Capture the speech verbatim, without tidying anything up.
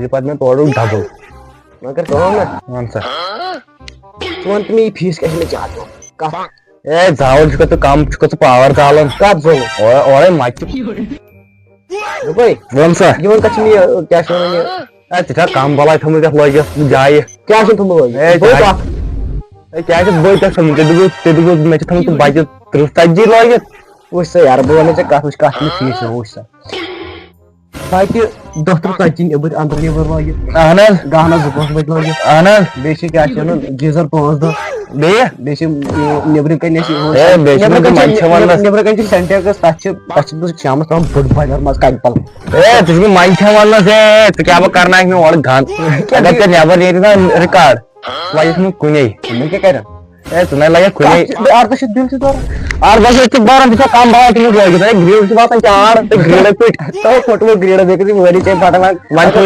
یہِ پَتہٕ مےٚ تورٕ ڈبل۔ وۄنۍ کر کٲم نا۔ وَن سا۔ ژٕ وَن تہٕ مےٚ، یہِ فیٖس کیٛاہ چھِ مےٚ زیادٕ ہیوٚن؟ کَتھ؟ اے زاوُل چھُکھ ژٕ کَم، چھُکھ ژٕ پاور زالان؟ کَتھ زٲلُن؟ اورے اورے مَچہِ۔ دوٚپُے، وَن سا۔ یہِ وَن کَتھ چھِ مےٚ یہِ، کیٛاہ چھِ وَنان یہِ؟ اے ژٕ چھَکھ کَم بَلاے تھٲومٕژ یَتھ لٲگِتھ جایہِ۔ کیٛاہ چھُنہٕ تھوٚمُت لٲگِتھ؟ اے بٔے جایہِ۔ کَتھ؟ اے کیٛاہ چھِ بٔے تۄہہِ تھٲومٕژ؟ تۄہہِ دوٚپوُ، تۄہہِ دوٚپوُ مےٚ چھِ تھٲومٕژ بَچہِ تٕرٛہ ژَتجی لٲگِتھ۔ وٕچھ سا یارٕ، بہٕ وَنَے ژےٚ کَتھ، وٕچھ کَتھ چھِ مےٚ فیٖس ہیوٚن، وٕچھ سا۔ بَچہِ دَہ تٕرٛہ ژَتجی نیٚبٕرۍ اَنٛدر نیٚبر لٲگِتھ، اَہَن حظ۔ گاہنَس زٕ پانٛژھ بَجہِ لٲگِتھ، اَہَن حظ۔ بیٚیہِ چھِ کیٛاہ چھِ وَنان گیٖزر پانٛژھ دَہ، بیٚیہِ؟ بیٚیہِ چھِ یہِ نیٚبرِم کَنہِ اَسہِ یہِ اے، بیٚیہِ چھِ نیٚبرِم کَنہِ مَچہِ چھِ کھٮ۪وان نیٚبرِم نہ۔ نیٚبرِم کَنہِ چھِ سینٹیکٕس، تَتھ چھِ تَتھ چھِ شامَس ترٛاوان بٔڑ بۄہلہِ منٛز کَنہِ پَل۔ اے ژٕ چھُکھ مےٚ مَچہِ کھٮ۪وان نہ ژٕ، اے ژٕ کیٛاہ بہٕ کَرناوَکھ مےٚ اورٕ گَنٛد؟ اگر ژےٚ نٮ۪بَر نیرِ نا رِکارڈ، وَلہٕ یُس نہٕ کُنے۔ مےٚ کیٛاہ کَرَن؟ اے ژٕ نَے لَگَکھ کُنے۔ اَرداہ شیٚتھ بِل چھِ دوران۔ اَرداہ شیٚتھ چھِ بَران، ژٕ چھَکھ کَم بَران تٔمِس لٲگِتھ، اے گرٛیٖڈ چھِ باسان چار، تہٕ گرٛیٖڈَے پھٕٹۍ۔ تو پھوٚٹوٕ گرٛیٖڈَس بیٚیہِ کٔرۍ زِ وٲری چے پھٹان۔ وۄنۍ تھٲیِو